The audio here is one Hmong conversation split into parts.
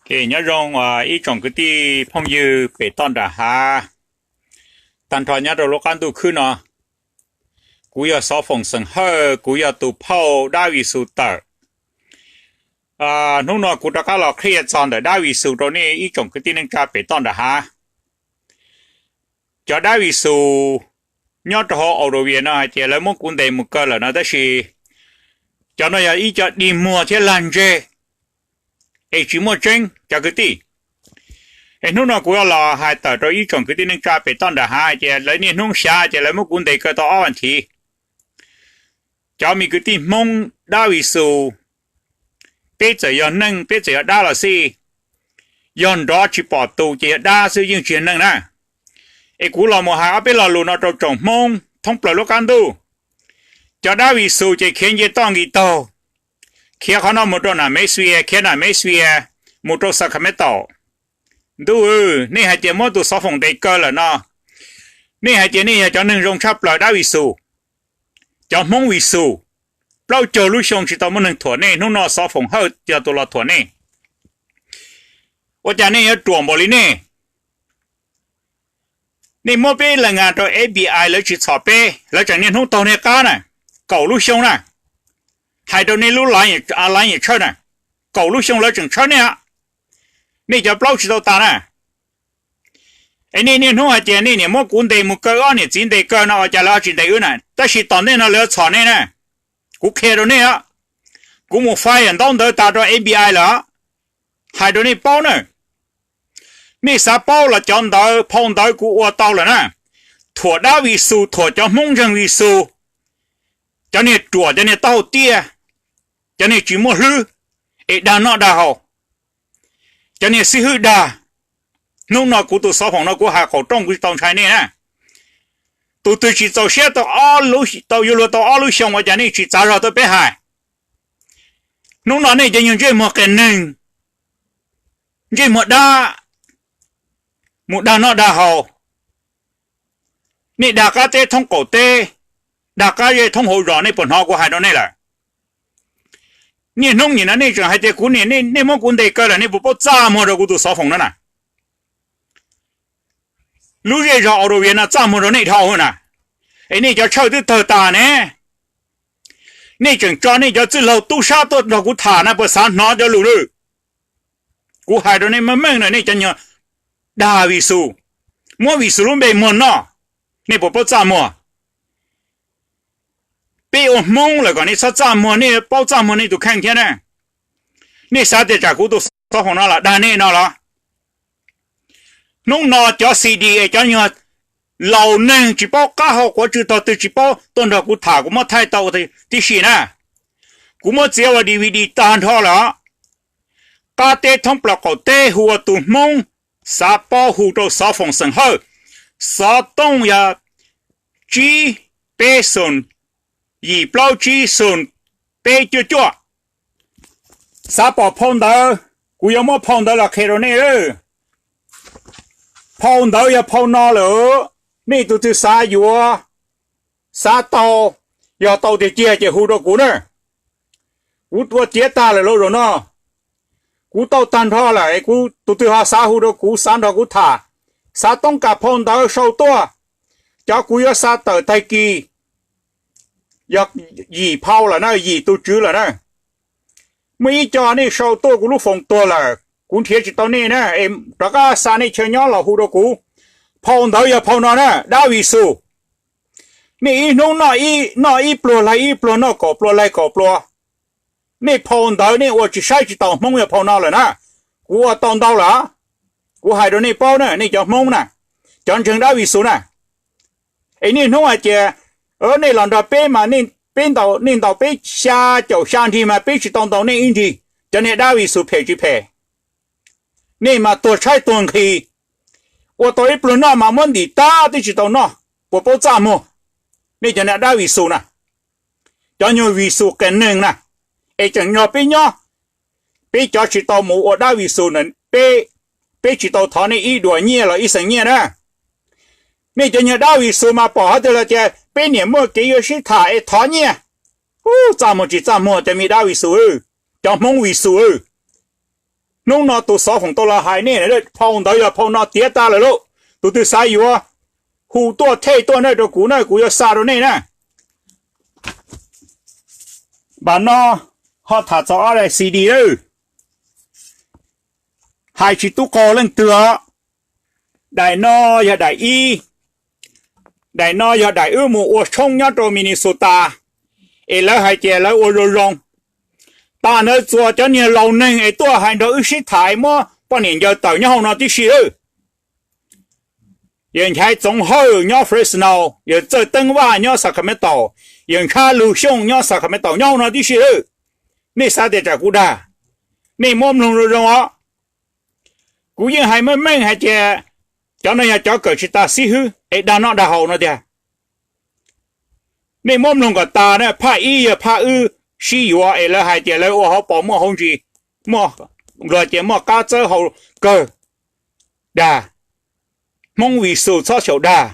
Nyob zoo ib tsoom kwv tij phooj ywg pem toj nram hav, tag nrho nyob rau lub qab ntuj khwb no. Kuv yog Xov Foom xeem Hawj, kuv yog tus phauj Dab Vis Xus tawm. Hnub no kuv rov qab los qhia txog ntawm Dab Vis Xus rau nej ib tsoom kwv tij neej tsa pem toj nram hav. Cov Dab Vis Xus nyob rau hauv Australia no hais tias lawv muab kuv ntes mus kaw lawm no, tab sis cov no yog ib co dig muag thiab lag ntseg es tsis muaj tseeb cov kwv tij. Es hnub no kuv yuav los hais tawm rau ib tsoom kwv tij neej tsa pem toj nram hav hais tias lawv niaj hnub xav tias lawv muab kuv ntes kaw tau ob vas thiv. Cov me kwv tij Hmoob Dab Vis Xus, peb txawm yog neeg peb txawm yog dab los xij, yog nrov tsis pom tus ces yog dab xwb yeej tsis yog neeg na. Es kuv los mus hais ob peb lo lus no rau tsoom Hmoob thoob plaws lub qab ntuj. Cov Dab Vis Xus ces khiav nce toj nqis taug, khiav qhov no mus rau nam Mes Vias, khiav nam Mes Vias mus rau Sacramento. Ntuj, nej hais tias muab tus Xov Foom ntes kaw lawm no, nej hais tias nej yog cov neeg zoo tshaj plaws Dab Vis Xus, cov Hmoob Vis Xus. Plaub caug lub xyoo tsis tau muaj neeg thuam nej, hnub no Xov Foom Hawj yog tus los thuam nej. Ua cas nej yuav ruam npaum li nej? Nej muab peb laj nga rau F B I lawv tsis txhom peb, lawv tseem niaj hnub taug nej qab na, kaum lub xyoo na. Hais rau nej lub laiv tshawj na, kaum lub xyoo lawv tseem tshawb nej, nej cov plaub tsis tau tas na. Es nej niaj hnub hais tias nej niam muab kuv ntes mus kaw, ob niam txiv ntes kaw no ua cas lawv tsis ntes wb na, tab sis tom ntej no lawv txhom nej na. Kuv qhia rau nej, kuv mus file ntaub ntawv tas rau F B I lawm, hais rau nej paub na. Nej xav paub los cov ntawv phau ntawv kuv ua tau lawm na. Thuam Dab Vis Xus, thuam cov Hmoob ntseeg Vis Xus, cov niag ruam, cov niag taub hau tiaj, cov niag tsis muaj hlwb, es dag noj dag haus, cov niag xib hwb dag. Hnub no kuv tus Xov Foom no kuv hais qaum rooj kuv tsis tau ntshai nej na. Tus twg tsis txaus siab tau, tau yuav luag tau ob lub xyoo ua cas nej tsis txav zog tuaj peb hais? Hnub no nej cov nyuag ntsej muag qias neeg, ntsej muag dab, mus dag noj dag haus, nej dag qab teb thoob qaum teb, dag qab zej thoob hauv zos, nej puas hnov kuv hais rau nej lawm? Niaj hnub nim no nej tseem hais tias kuv niam, nej muab kuv ntes kaw lawm, nej puas paub txaj muag rau kuv tus Xov Foom no na? Lub zej zog Australia no txaj muag rau nej dhau na, es nej cov tshawj twb tawg tas ne. Nej tseem tso nej cov txwj laug tub sab tuaj nrog kuv tham na, puas xav hnov cov lus lawm? Kuv hais rau nej meej meej na, nej cov nyuag dag Vis Xus, muab Vis Xus lub npe muag noj, nej puas paub txaj muag? Peb ua Hmoob lawm kom nej txhob txaj muag, nej paub txaj muag nej tus kheej thiab na. Nej xav tias tsam kuv tus Xov Foom no los dag nej no los? Hnub no cov C D es cov nyuag laus neeg tsis paub qab hau quav tsw tog twg tsis paub tuaj nrog kuv tham, kuv muab thaij tau tib si na. Kuv muab txiav ua D V D tag nrho lawm. Qab teb thoob plaws qaum teb hu ua tus Hmoob xav paub hu rau Xov Foom xeem Hawj, xov tooj yog tsib peb xoom yim plaub tsib xoom peb cuaj cuaj. Xav pom phau ntawv, kuv yuav muab phau ntawv los qhia rau nej. Phau ntawv yog phau no lawm, nej tus twg xav yuav, xav tau, yog tau tiag tiag ces hu rau kuv na. Kuv ua tiav tag lawm lauj zaum no. Kuv tau tag nrho lawm, kuv tus twg ho xav hu rau kuv, xav nrog kuv tham, xav toob kas phau ntawv sau tuaj. Cov kuv yuav xa tawm tag kis yog yim phau lawm na, yim tus tswv lawm na. Muaj ib co nej sau tuaj kuv lub foos tuag lawm, kuv nrhiav tsis tau nej na, es rov qab xa nej chaw nyob los hu rau kuv. Phau ntawv yog phau no na, Dab Vis Xus. Nej ib hnub noj ib pluag laig ib pluag, noj kaum pluas laig kaum pluas. Nej phau ntawv nej ua tsis saib tsis taus Hmoob yog phau no lawm na. Kuv ua tau ntau lawm, kuv hais rau nej paub na, nej cov Hmoob na, cov ntseeg Dab Vis Xus na. Es niaj hnub hais tias nej los nrog peb mas, peb ntaus, nej ntaus peb xya caum xya nrig mas peb tsis tau ntaus nej ib nrig. Cov niag Dab Vis Xus phem tsis phem, nej mas tuag tshaib tuag nqhis. Ua tau ib pluag noj mas muab ntim tag twb tsis tau noj, puas paub txaj muag? Nej cov niag Dab Vis Xus na, cov nyuag Vis Xus qias neeg na, es tseem nrog peb nyob. Peb cov tsis tau mus ua Dab Vis Xus na, peb, peb tsis tau thov nej ib duas nyiaj los ib xees nyiaj na. Nej cov nyuag Dab Vis Xus mas pom hais tias los tias peb niam muaj kev yuav sib tham es thov nyiaj. Ub, txaj muag tsis txaj muag cov me Dab Vis Xus, cov Hmoob Vis Xus. Hnub no tus xov foom tau los hais nej, phau ntawd yog phau no tiav tas lawm lauj. Tus twg xav yuav, hu tuaj thej tuaj na rau kuv na, kuv yuav xa rau nej na. Npam no ho tham txog ob daim C D lawm, hais tsis tub qaug leej twg os. Daim no yog daim ib, daim no yog daim wb mus ua tshoob nyob rau Minnesota, es lawv hais tias lawv ua zoo zoo. Tag ntawd txuas cov niag laus neeg es tuaj hais nrog wb sib tham, muab poj niam ncaws tawm nyob hauv no tib si lawm. Yawg Nchaiv Txoov Hawj nyob Fresno, yawg Txawj Teeb Vaj nyob Sacramento, yawg Ntshab Lug Xyooj nyob Sacramento nyob hauv no tib si lawm. Nej xav tias tsam kuv dag, nej muab mloog zoo zoo os. Kuv yeej hais meej meej hais tias cov no yog cov kawm tsis tas xib hwb es dag noj dag haus no tiag. Nej muab mloog kom tas na, phaj ib yog phaj wb sib yuav es lawv hais tias lawv ua hauv paus muaj hauv ntsis, muaj, luag tias muaj qab txawb hau kawg, dag, Hmoob Vis Xus txhob xyaum dag,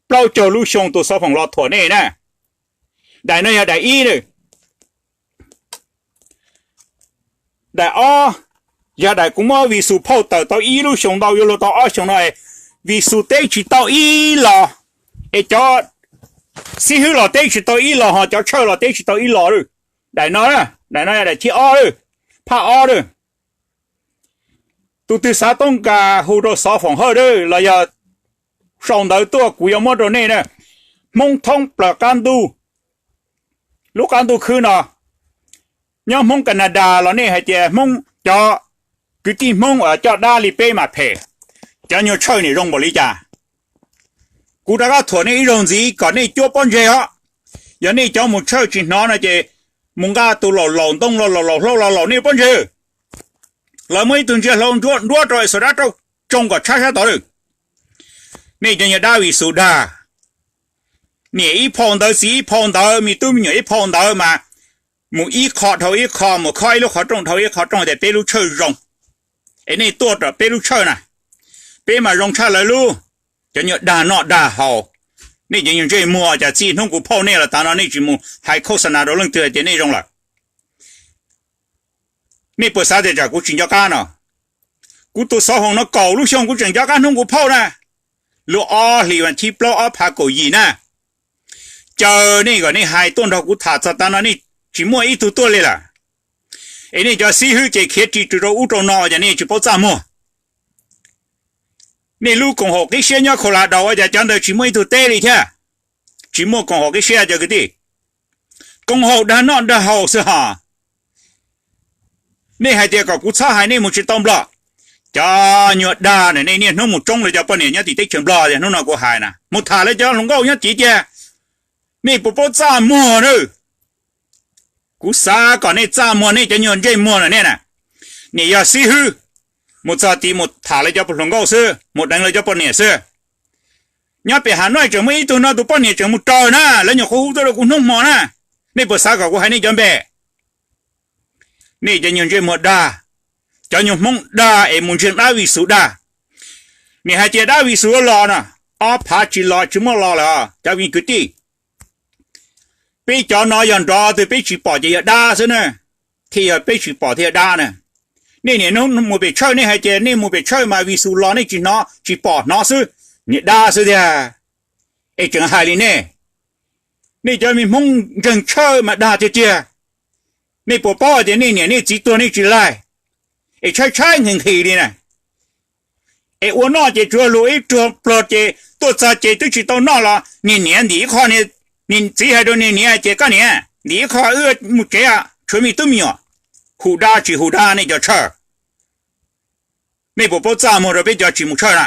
plaub caug lub xyoo tus xov foom los thuam nej na. Daim no yog daim ib na. Daim ob yog daim kuv muab Vis Xus phauj tawm tau ib lub xyoos ntau yuav luag tau ob xyoos no, Vis Xus teb tsis tau ib los, es cov xib hwb los teb tsis tau ib los ho cov tshawj los teb tsis tau ib los lawm. Daim no, daim no yog daim thib ob lawm, phaj ob lawm. Tus twg xav toob kas hu rau xov foom hawj lawm los yog sau ntawv tuaj kuv yuav muab rau nej na. Hmoob thoob plaws qab ntuj, lub qab ntuj khwb no, nyob Hmoob Canada los nej hais tias Hmoob, cov kwv tij Hmoob uas coj dab li peb mas phem, cov nyuag tshawj nim zoo npaum li cas. Kuv rov qab thuam nej ib zaug ntxiv kom nej cuab pob ntseg os. Yog nej cov mus tshawj tsis hnov no ces mus nqa tus laus laus ntoo los laus laus hlau los laus nej pob ntseg. Lawv muaj ib tug ntsia hlau nruab rau xuas dab rauj tsoo kom tshab sab tod lawm. Nej cov nyuag dab Vis Xus dag, niam ib phau ntawv txiv ib phau ntawv me tub me nyuam ib phau ntawv mas mus ib qho dhau ib qho, mus khob ib lub qhov rooj dhau ib qho rooj tias peb lub tshawj zoo. Es nej tuaj rau peb lub tshawj na, peb mas zoo tshaj lawv lub. Cov nyuag dag noj dag haus, nej cov nyuag ntsej muag, cas txij hnub kuv phauj nej los tav no nej tsis mus hais khos xa nas rau leej twg tias nej zoo lawm. Nej puas xav tias tsam kuv tsis nco qab no? Kuv tus xov foom no kaum lub xyoo kuv tseem nco qab hnub kuv phauj na. Lub ob hlis vas thib plaub ob phav kaum yim na, caw nej kom nej hais tuaj nrog kuv tham txog tav no nej tsis muaj ib tug tuaj li lawm. Es nej cov xib hwb ces khiav ris rau ub rau no ces nej tsis paub txaj muag. Nej lub koom haum qib siab nyob Colorado ua cas cov ntawd tsis muaj ib tug teb li thiab? Tsis muaj koom haum qib siab cov kwv tij. Koom haum dag noj dag haus xwb hos. Nej hais tias kom kuv txhob hais nej mus tsis tau Nplog. Cov nyuag dag na, nej niaj hnub mus tsoob lawv cov poj niam nyob tim teb chaws Nplog tiag, hnub no kuv hais na, mus tham lawv cov hluas nkauj nyob tid tiag. Nej puas paub txaj muag na? Kuv xav kom nej txaj muag nej cov nyuag ntsej muag na nej na. Niam yog xib hwb, mus txog tid mus tham lawv cov hluas nkauj xwb, mus deev lawv cov poj niam xwb. Nyob pem Hav Nuaj tseem muaj ib tug no tus poj niam tseem mus raws na, lawv nyuam qhuav hu tuaj rau kuv hnub hmo na. Nej puas xav kom kuv hais nej cov npe? Nej cov nyuag ntsej muag dag, cov nyuag Hmoob dag es mus ntseeg dab Vis Xus dag. Nim hais tias dab Vis Xus los no, ob phav tsis los tsis muaj los lawm cov me kwv tij. Peb cov no yog nrov twg peb tsis pom ces yog dab xwb na, thiaj yog peb tsis pom thiaj yog dab na. Nej niaj hnub mus pem tshawj nej hais tias nej mus pem tshawj mas Vis Xus los nej tsis hnov, tsis pom hnov xwb, niag dab xwb tiag. Es tseem hais li nej, nej cov me Hmoob ntseeg tshawj mas dag tiag tiag. Nej puas paub tias nej niam nej txiv tuag nej tsis laig, es tshaib tshaib nqhis nqhis li na. Es ua noj ces tsuav luag ib pluag ces tuaj txog ces twb tsis tau noj los niag niam ntim ib qho, niag txiv hais rau niag niam ces koj niam ntim ib qho wb mus tsev, tshuav me tub me nyuam. Hu dab tsis hu dab nej cov tshawj. Nej puas paub txaj muag rau peb cov tsis mus tshawj na?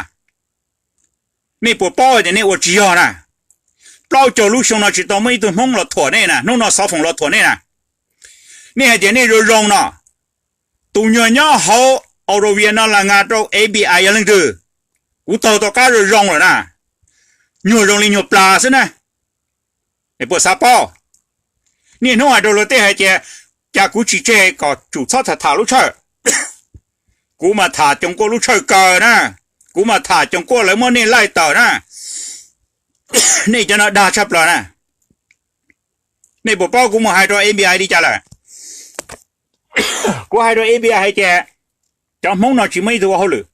Nej puas paub tias nej ua tsis yog na? Plaub caug lub xyoo no tsis tau muaj ib tug Hmoob los thuam nej na, hnub no xov foom los thuam nej na. Nej hais tias nej zoo zoo no, tus nyuag nyob hauv Aurovia no las nkas rau F B I yog leej twg? Kuv taug tau qab zoo zoo lawm na, nyuag zoo li nyuag plas xwb na. Puas xav paub? Niaj hnub hais rau luag tej hais tias, cas kuv tsis tseg kom tsum txhob tham tham lub tshawj. Kuv mas tham coos kuaj lub tshawj kaw na, kuv mas tham coos kuaj lawv muab nej laij tawm na. Nej cov no dag tshaj plaws na. Nej puas paub kuv mus hais rau F B I li cas lawm? Kuv hais rau F B I hais tias, Cov Hmoob no tsis muaj ib tug ua hauj lwm,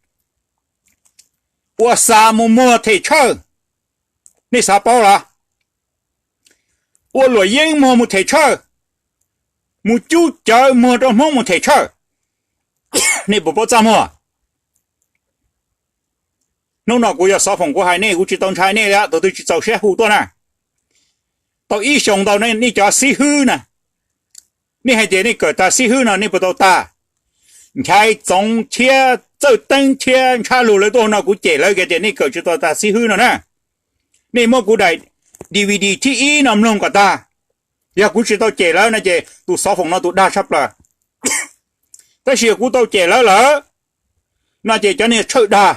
ua xa mus muag them tshawj, nej xav paub los? Ua luam yeeb muag mus them tshawj, mus cub cawv muag rau Hmoob mus them tshawj, nej puas paub txaj muag? Hnub no kuv yog Xov Foom kuv hais nej, kuv tsis tau ntshai nej li, tus twg tsis txaus siab hu tuaj na. Tau ib xyoos ntau nej cov xib hwb na, nej hais tias nej kawm tag xib hwb no nej puas tau tag? Nchaiv Txoov thiab Txawj Teeb thiab Ntshab Lug lawv tuaj no kuv cem lawv tias nej kawm tsis tau tag xib hwb no na. Nej muab kuv daim D V D thib ib no mloog kom tag. Yog kuv tsis tau cem lawv no ces tus Xov Foom no tus dag tshaj plaws. Tab sis yog kuv tau cem lawv lawm no ces cov niag tshawj dag,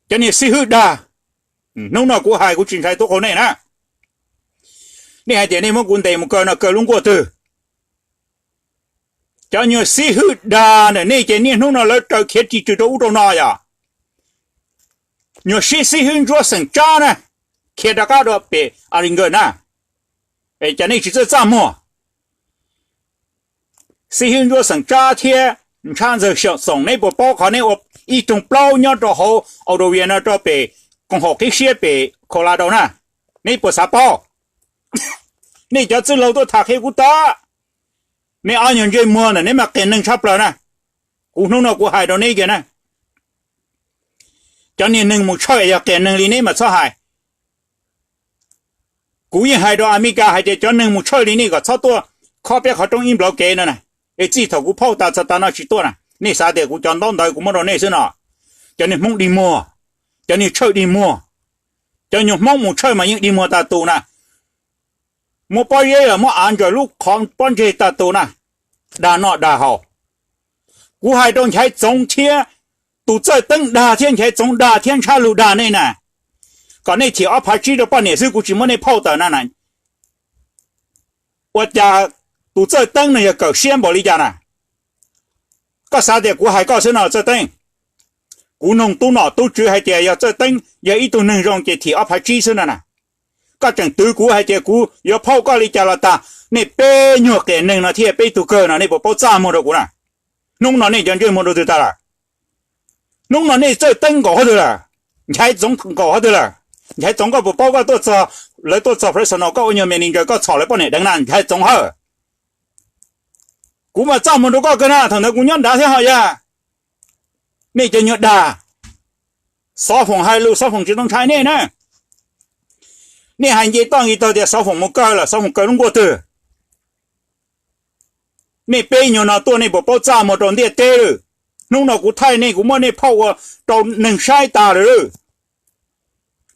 cov niag xib hwb dag. Hnub no kuv hais kuv tsis ntshai tuab qaug nej na. Nej hais tias nej muab kuv ntes mus kaw no kaw lub nkuaj twg? Cov nyuag xib hwb dag ntawm nej ces niaj hnub no lawv raws khiav ris tsw rau ub rau no yog. Nyuag sib xib hwb ntsuab xeem tsab na, khiav rov qab dua pem a li nkawm na. Cas nej tsis txawj txaj muag? Xib hwb ntsuab xeem tsab thiab Ntshab Ntxawg Xyoom Xoom, neb puas paub qhov neb ua ib rooj plaub nyob rau hauv Australia no rau pem koom haum qib siab pem Colorado na? Neb puas xav paub? Nej cov txwj laug tuaj tham qhia kuv tag. Neb ob nyuag ntsej muag ntawm neb mas qias neeg tshaj plaws na. Kuv hnub no kuv hais rau neb kiag na, cov niag neeg mus tshawj yog qias neeg li neb mas txhob hais. Kuv yeej hais rau Amelikas hais tias cov neeg mus tshawj li nej kom txhob tuaj khob peb qhov rooj ib nplawv kev no na. Es txij thaum kuv phauj tas txog tav no tsis tuaj na, nej xav tias kuv cov ntaub ntawv kuv muab rau nej xwb no? Cov niag Hmoob dig muag, cov niag tshawj dig muag, cov nyuag Hmoob mus tshawj mas yeej dig muag tas tus na. Muab pob zeb los muab av ntsaws lub qhov pob ntseg tas tus na, dag noj dag haus. Kuv hais rau Nchaiv Txoov thiab tus Txawj Teeb dag thiab Nchaiv Txoov dag thiab Ntshab Lug dag nej na, kom nej thim ob phav tsib rau poj niam xwb kuv tsis muab nej phauj tawm na na. Ua cas tus Txawj Teeb no yog kawm siab npaum li cas na? Koj xav tias kuv hais koj xwb no Txawj Teeb? Kuv noog tub nom tub tswv hais tias yog Txawj Teeb yog ib tug neeg zoo ces thim ob phav tsib xwb no na. Koj tseem twv kuv hais tias kuv yuav phauj koj li cas los tag, nej peb nyuag qias neeg no thiaj peb tug kawg no nej puas paub txaj muag rau kuv na? Hnub no nej cov ntsej muag rau twg tag lawm? Hnub no nej Txawj Teeb nkaum qhov twg lawm? Nchaiv Txoov nkaum qhov twg lawm? Nchaiv Txoov koj puas paub koj tuaj txog, lawv tuaj txog Fresno koj ua nyuag manager koj txhom lawv poj niam deev na Nchaiv Txoov hawj. Kuv mas txaj muag rau koj kawg na, thaum ntawd kuv nyob nrad thiab ho yog. Nej cov nyuag dag, Xov Foom hais lus Xov Foom tsis tau ntshai nej na. Nej hais nce toj nce tag tias Xov Foom mus kaw lawm, Xov Foom kaw lub nkuaj twg? Nej peb nyuag no tuaj nej puas paub txaj muag rau ntiaj teb lawm? Hnub no kuv thaij nej kuv muab nej phauj ua rau neeg saib tas lawm.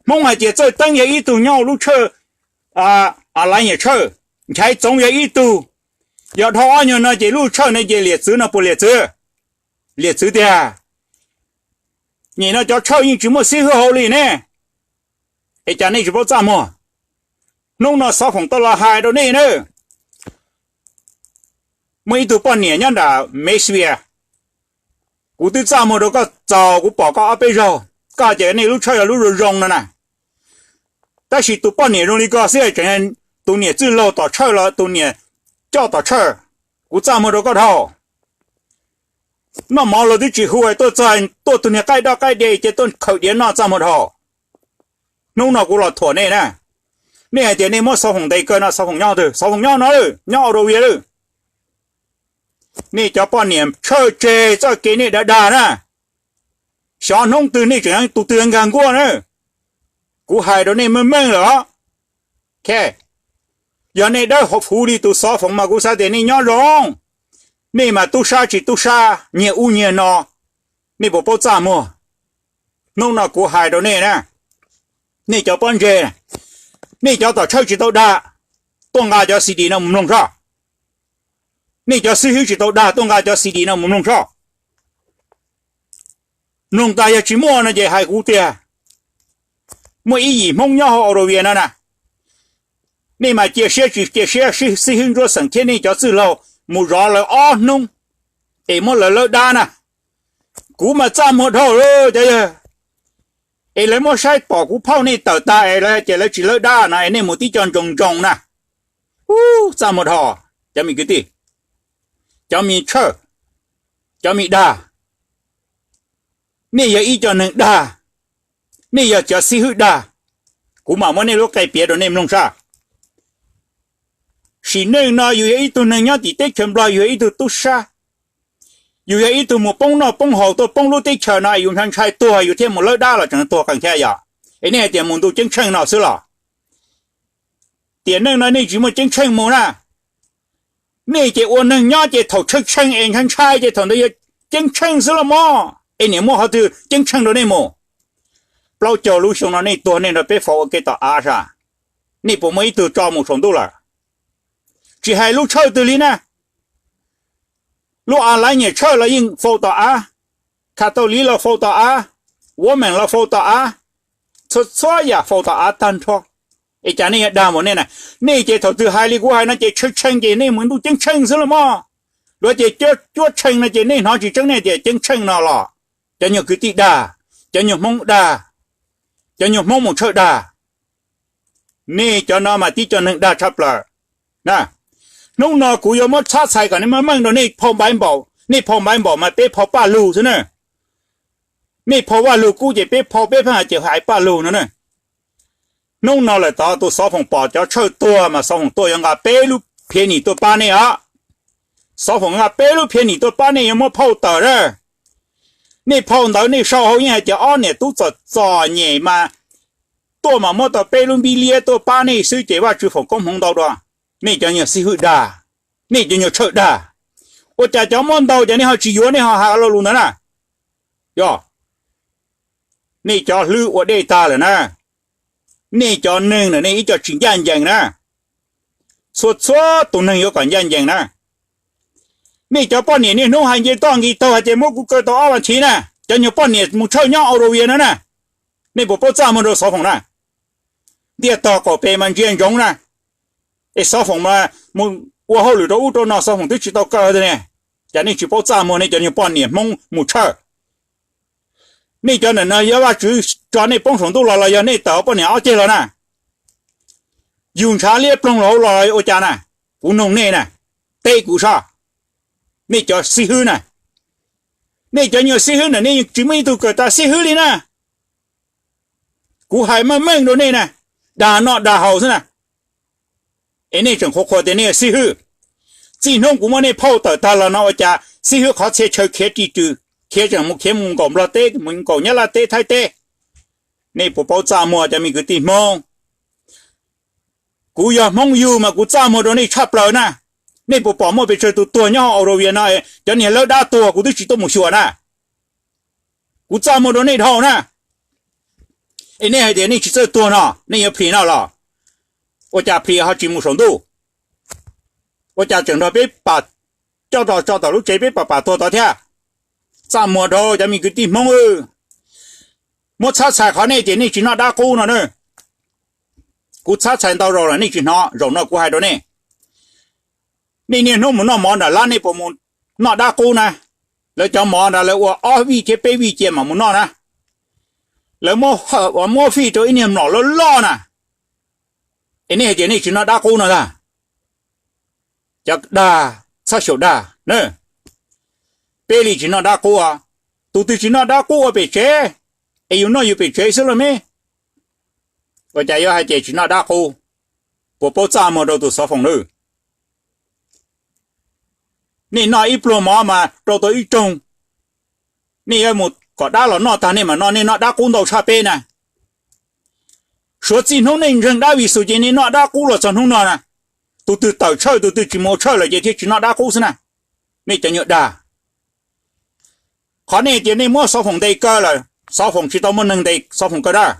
Hmoob hais tias Txawj Teeb yog ib tug nyob lub tshawj, a, laiv nyiam tshawj, Nchaiv Txoov yog ib tug. Yog dhau ob nyuag no ces lub tshawj no ces liam txwv no puas liam txwv? Liam txwv tiag. Nyem no cov tshawj yeej tsis muaj xib hwb hauv li ne. Es cas nej tsis paub txaj muag? Hnub no Xov Foom tau los hais rau nej na. Muaj ib tug poj niam nyob nram Mesvia, kuv twb txaj muag rau koj txaus, kuv pom koj ob peb zaug, koj hais tias nej lub tshawj yog lub zoo zoo no na. Tab sis tus poj niam zoo li koj xwb tseem tus niam txwj laug tom tshawj los tus niam coj tom tshawj, kuv txaj muag rau koj dhau. Noj mov los twb tsis hu tuaj txog, tuaj tus niag qaib doj qaib diav ces tuaj khaws diav noj txaj muag dhau. Hnub no kuv los thuam nej na. Nej hais tias nej muab Xov Foom ntes kaw no, Xov Foom nyob twg? Xov Foom nyob no, nyob Australia lawm. Nej cov poj niam tshawj tseg txoj kev nej dag dag na. Xyov hnub twg nej tseem tus twg nkag nkuaj na. Kuv hais rau nej meej meej lawm os. Yog nej dawb huv li tus Xov Foom mas kuv xav tias nej nyob zoo. Nej mas tub sab tsis tub sab, nyiag ub nyiag no, nej puas paub txaj muag? Hnub no kuv hais rau nej na, nej cov pob ntseg, nej cov tom tshawj tsis tau dag, tuaj nqa cov C D no mus mloog soj. Nej cov xib hwb tsis tau dag, tuaj nqa cov C D no mus mloog soj. Mloog tas yog tsis muaj no ces hais kuv tiag. Muaj ib yim Hmoob nyob hauv Australia no na, nej mas cia siab tsis cia siab, xib hwb ntsuab xeem thiab nej cov txwj laug mus zov lawv ob hnub es muab lawv lawb dab na. Kuv mas txaj muag dhau lawm cov yawg. Es lawv muab saib pom kuv phauj nej tawm tag es lawv ces lawv tsis lawb dab no es nej mus tib co ntsoos ntsoos na. Ub, txaj muag dhau, cov me kwv tij, cov me tshawj, cov me dag. Nej yog ib co neeg dag, nej yog cov xib hwb dag. Kuv mam muab nej lub qe piav rau nej mloog sab. Sim neej no yus yog ib tug neeg nyob tim teb chaws Nplog, yus yog ib tug tub sab, yus yog ib tug mus poob noj poob haus tuaj poob lub teb chaws no, yus ntshai ntshai tuag yus thiaj mus lawb dab los tseem tuag qees thiab yom. Es nej hais tias mus ntuj ceeb tsheej no xwb los? Tiam neej no nej tsis muaj ceeb tsheej mus na. Nej ces ua neeg nyob ces thaum tshee tshee es ntshai ntshai ces thaum ntawd yog ceeb tsheej xwb los mas, es niam muab qhov twg ceeb tsheej rau nej mus? Plaub caug lub xyoo no nej tuag nej nrog peb faus ua ke tom av sas, nej puas muaj ib tug tso mus saum ntuj lawm? Tsis hais lub tshawj twg li na, lub a laiv nyiam tshawj los yeej faus tom av, kha tau liv los faus tom av, uav meem los faus tom av, txhua txhua yam faus tom av tag nrho. Es cas nej yuav dag mus nej na? Nej ces thaum twg hais li kuv hais no ces tshee tshee ces nej mus ntuj ceeb tsheej xwb los mas. Luag ces cuab tshee no ces nej hnov tsis tseeb nej tias ceeb tsheej no los? Cov nyuag kwv tij dag, cov nyuag Hmoob dag, cov nyuag Hmoob mus tshawj dag. Nej cov no mas tib co neeg dag tshaj plaws. Hnub no kuv yuav muab txhab txhais kom nej meej meej rau nej phau npaiv npaum, nej phau npaiv npaum mas peb phau paj lug xwb na. Nej phau vaj lug kub ces peb phau peb pheej hais ces hais paj lug no na. Hnub no lawm tod tus xov foom pom cov tshawj tuag mas xov foom tuaj yuav nqa peb lub phiav nim tuaj pab nej os. Xov foom nqa peb lub phiav nim tuaj pab nej yuav muab phauj tawm na. Nej phauj ntawd nej sau hauv yeej hais tias ob niam tub txom txom nyem mas tuaj mas muab tau peb lub npib liab tuaj pab nej xwb ces Vajtswv foom koob hmoov ntau dua. Nej cov nyuag xib hwb dag, nej cov nyuag tshawj dag, ua cas cov muab ntau ces nej ho tsis yuav nej ho hais lo lus ntawd na? Yog nej cov hlwb ua dej tag lawm na. Nej cov neeg na nej ib co tsis ncaj ncees na. Txhua txhua tus neeg yuav kom ncaj ncees na. Nej cov poj niam niaj hnub hais nce toj nqis taug hais tias muab kuv kaw tau ob vas thiv na, cov nyuag poj niam mus tshawj nyob Australia no na, nej puas paub txaj muag rau xov foom na? Ntiaj tog qaum pes mas ntsia ntsoov na, es xov foom mas mus ua hauj lwm rau ub rau no xov foom twb tsis tau kaw ne. Cas nej tsis paub txaj muag nej cov nyuag poj niam Hmoob mus tshawj? Nej cov ntawm no yog Vajtswv tso nej poob saum ntuj los los yog nej tawm poj niam ob ceg los na? Yus ntshav liab ploog los hauv los ua cas na? Kuv noog nej na, teb kuv sab, nej cov xib hwb na, nej cov nyuag xib hwb na nej tsis muaj ib tug kawm tas xib hwb li na. Kuv hais meej meej rau nej na, dag noj dag haus xwb na. Es nej tseem qhuas qhuas tias nej yog xib hwb. Txij hnub kuv muab nej phauj tawm tag los no ua cas xib hwb qhov txhia chaw khiav ris tws, khiav tseem mus khiav mus nkaum Nplog teb, mus nkaum Nyab Laj teb, Thaib teb? Nej puas paub txaj muag cov me kwv tij Hmoob? Kuv yog Hmoob yug mas kuv txaj muag rau nej tshaj plaws na. Nej puas pom muaj pes tsawg tus tuag nyob hauv Australia no, cov niag lawv dab tuag kuv twb tsis tuaj mus xyuas na. Kuv txaj muag rau nej dhau na. Es nej hais tias nej tsis txawj tuag no nej yuav plhis no los? Ua cas plhis ho tsis mus saum ntuj? Ua cas tseem nrog peb pam, coj tso tom lub tsev peb pam pam tuag tod thiab? Txaj muag rau cov me kwv tij Hmoob, muab txhab txhais qhov nej tias nej tsis noj dab qub no na. Kuv txhab txhais ntau zaus lawm nej tsis hnov, zaum no kuv hais rau nej. Nej niaj hnub mus noj mov nram lab nej puas mus noj dab qub na? Lawv cov mov ntawd lawv ua ob vij thiab peb vij cia mam mus noj na. Lawv muab fij rau ib niag mlom loj loj na. Es nej hais tias nej tsis noj dab qub no ntag. Cov dag, txhob xyaum dag na. Peb li tsis noj dab qub, tus twg tsis noj dab qub ua pem tsev, es yus noj yus pem tsev xwb los me. Ua cas yuav hais tias tsis noj dab qub? Puas paub txaj muag rau tus xov foom lawm? Nej noj ib pluag mov mas rau tau ib rooj, nej yuav mus kom dab los noj tag nej mam noj, nej noj dab qub ntau tshaj peb na. Suav txij hnub nej ntseeg dab Vis Xus ces nej noj dab qub los txog hnub no na. Tus twg tawm tshawj tus twg tsis mus ua tshawj lawm ces thiaj tsis noj dab qub xwb na. Nej cov nyuag dag. Qhov nej tias nej muab xov foom ntes kaw lawm, xov foom tsis tau muaj neeg ntes xov foom kaw dab.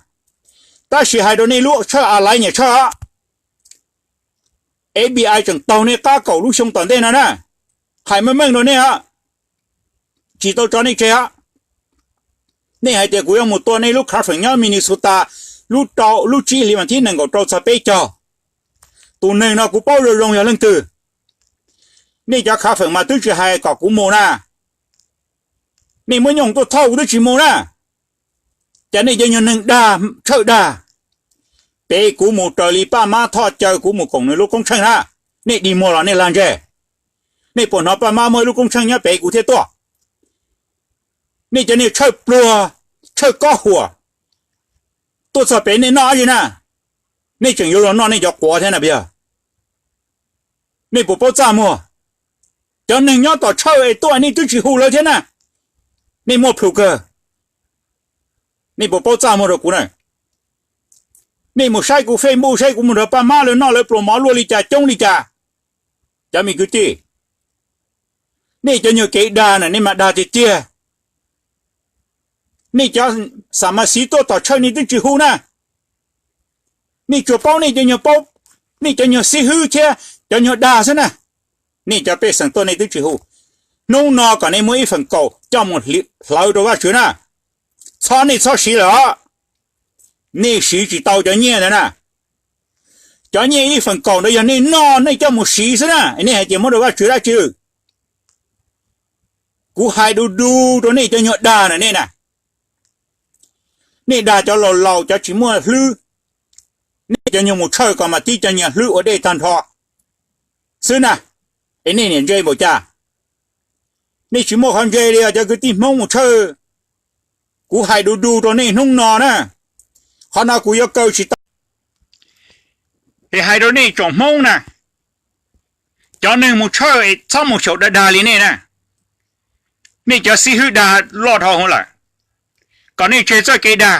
Tab sis hais rau nej lub tshawj a laiv nyiam tshawj, F B I tseem taug nej qab kaum lub xyoo tom ntej no na. Hais meej meej rau nej, tsis tau tso nej tseg. Nej hais tias kuv yuav mus tua nej lub khav feem nyob Minnesota lub rau lub tsib hli vas thib nees nkaum rau txog peb caug. Tus neeg no kuv paub zoo zoo yog leej twg. Nej cov khav feem mas twb tsis hais kom kuv mus na. Nej muab nyooj tuaj thauj kuv twb tsis mus na. Cas nej cov nyuag neeg dag tshawj dag. Pem kuv mus raws li Paj Mab Thoj caw kuv mus koom nws lub koob tsheej na. Nej dig muag los nej lag ntseg. Nej puas hnov Paj Mab muaj ib lub koob tsheej nyob pem kuv thiab tuaj? Nej cov niag tshawj pluag, tshawj kob huam, tuaj txog pem nej noj dab tsi na? Nej tseem yuav los noj nej cov quav thiab na puas yog? Nej puas paub txaj muag? Cov neeg nyob tom tshawj es tuaj nej twb tsis hu lawv thiab na. Nej muaj plhus kawg. Nej puas paub txaj muag rau kuv na? Nej mus saib kuv Facebook, saib kuv mus nrog pab mab lawv noj lawv pluas mov luaj li cas coob li cas. Cov me kwv tij, nej cov nyuag kev dag na nej mas dag tiag tiag. Nej cov xam mas xiv tuaj tom tshawj nej twb tsis hu na. Nej tsuas paub nej cov nyuag, paub nej cov nyuag xib hwb thiab cov nyuag dag xwb na. Nej cov pej xeem tuaj nej twb tsis hu. Hnub no kom nej muab ib feem kaum coj mus hlawv rau Vajtswv na. Txhob, nej txhob siv lawm os. Nej siv tsis tau cov nyiaj ntawd na. Cov nyiaj ib feem kaum ntawd yog nej noj nej coj mus siv xwb na, nej hais tias muab rau Vajtswv dab tsi? Kuv hais du du rau nej cov nyuag dag na nej na. Nej dag cov laus laus cov tsis muaj hlwb. Nej cov nyuag mus tshawj ko mas tib cov nyuag hlwb ua dej tag nrho xwb na. Es nej niam ntse npaum cas? Nej tsis muaj qhov ntse li os cov kwv tij Hmoob mus tshawj. Kuv hais du du rau nej hnub no na. Qhov no kuv yuav kaw tsis tau. Es hais rau nej tsoom Hmoob na, cov neeg mus tshawj es txhob mus xyaum dag dag li nej na. Nej cov xib hwb dag loj dhau hwv lawm, kom nej tseg txoj kev dag,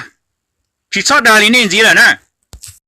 tsis txhob dag li nej ntxiv lawm na.